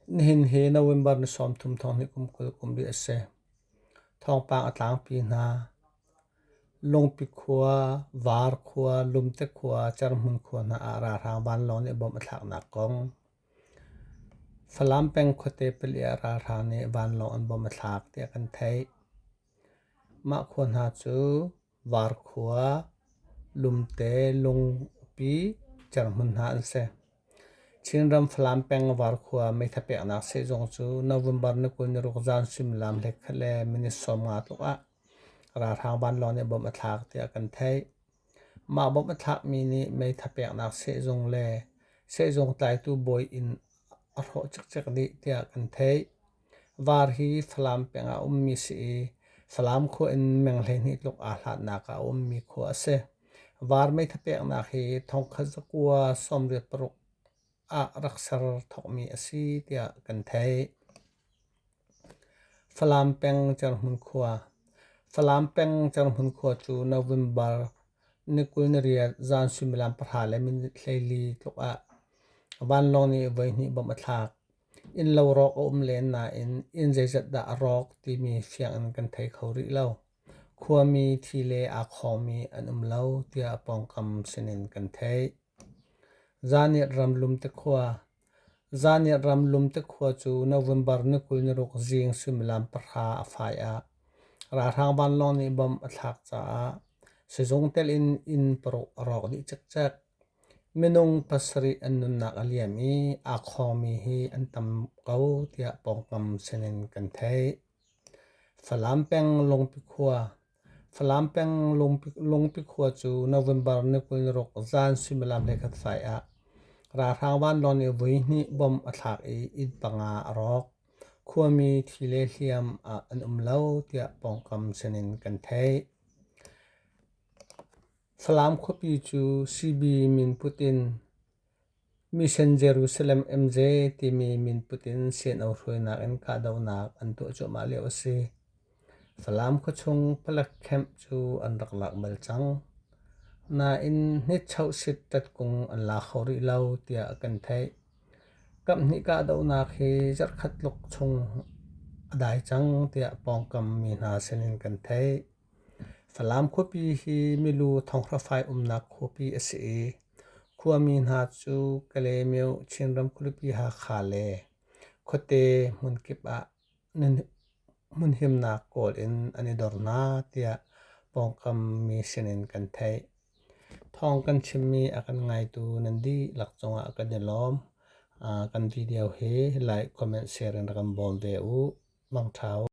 Nihin hi November ni 30 thonghnih kum 20 kum rih a si. Thawngpang a tlangpi hna. Lungpi khua, Var khua, Lumte khua, Cerhmun khua hna ah ralhrang vanlawng nih bomb a thlaknak kong. Falam peng khuate pali ah ralhrang nih vanlawng an bomb a thlak tiah kan theih. Mah khua hna cu Var khua, Lumte, Lungpi, Cerhmun hna an si. Chinram Falam peng Var khua meitha peknak sehzung cu November ni 26 zan suimilam hlekhat le minute 50 tluk ah ralhrang vanlawng nih bomb a thlak tiah kan theih. Mah bomb a thlakmi nih meitha peknak sehzung le sehzung tlaitu bawi inn a hrawh cikcek dih tiah kan theih. Var hi Falam peng ah a ummi si i Falam khua in meng 12 tluk aa hlatnak ah a ummi khua a si. Var meitha peknak hi thongkhat zakua 86 ah rak ser thawkmi a si tiah kan theih. Falam peng Cerhmun khua Falam peng Cerhmun khua cu November ni 28 zan suimilam pahra le minute 14 tluk ah vanlawng nih voihnih bomb a thlak. Innlo rawk a um len nain inn zeizat dah a rawk timi fiang in kan thei kho rih lo. Khuami thi le aa khawngmi an um lo tiah pawngkam sinin kan theih. Zaniat ram Lumte khua Zaniat ram Lumte khua cu November ni 26 zing suimilam pahra a fai ah ralhrang vanlawng nih bomb a thlak caah sizung telh in inn paruk a rawk dih cikcek. Minung pasarih an nunnak a liam i aa khawngmi hi an tam ko tiah pawngkam sinin kan theih. Falam peng Lungpi khua Falam peng Lungpi khua cu November ni 26 zan suimilam 11 fai ah ralhrang vanlawng nih voihnih bomb a thlak i inn panga a rawk. Khuami thi le hliam ah an um lo tiah pawngkam sinin kan theih. Falam khuapi cu CB minput in Mission Jerusalem MJ timi minput in CNO hruainak in kahdohnak an tuah cuahmah lio a si. Falam khuachung palek camp cu an rak lak bal cang. Nain hnitchohsit tatkung an la kho rih lo tiah kan theih. Kaphnih kahdohnak hi zarhkhat tluk chung a dai cang tiah pawngkam mi hna sinin kan theih. Falam khuapi hi milu thonghra fai umnak khuapi a si i khuami hna cu Kalaymyo Chinram khualipi Hakha le khuate hmunkip ah hmunhimnak kawl in an i dor hna tiah pawngkam mi sinin kan theih. Thawng kan chimmi a kan ngaitu nan dihlak cungah kan i lawm. Kan video hi like, comment, share in rak kan bawm ve u. Mangṭha u.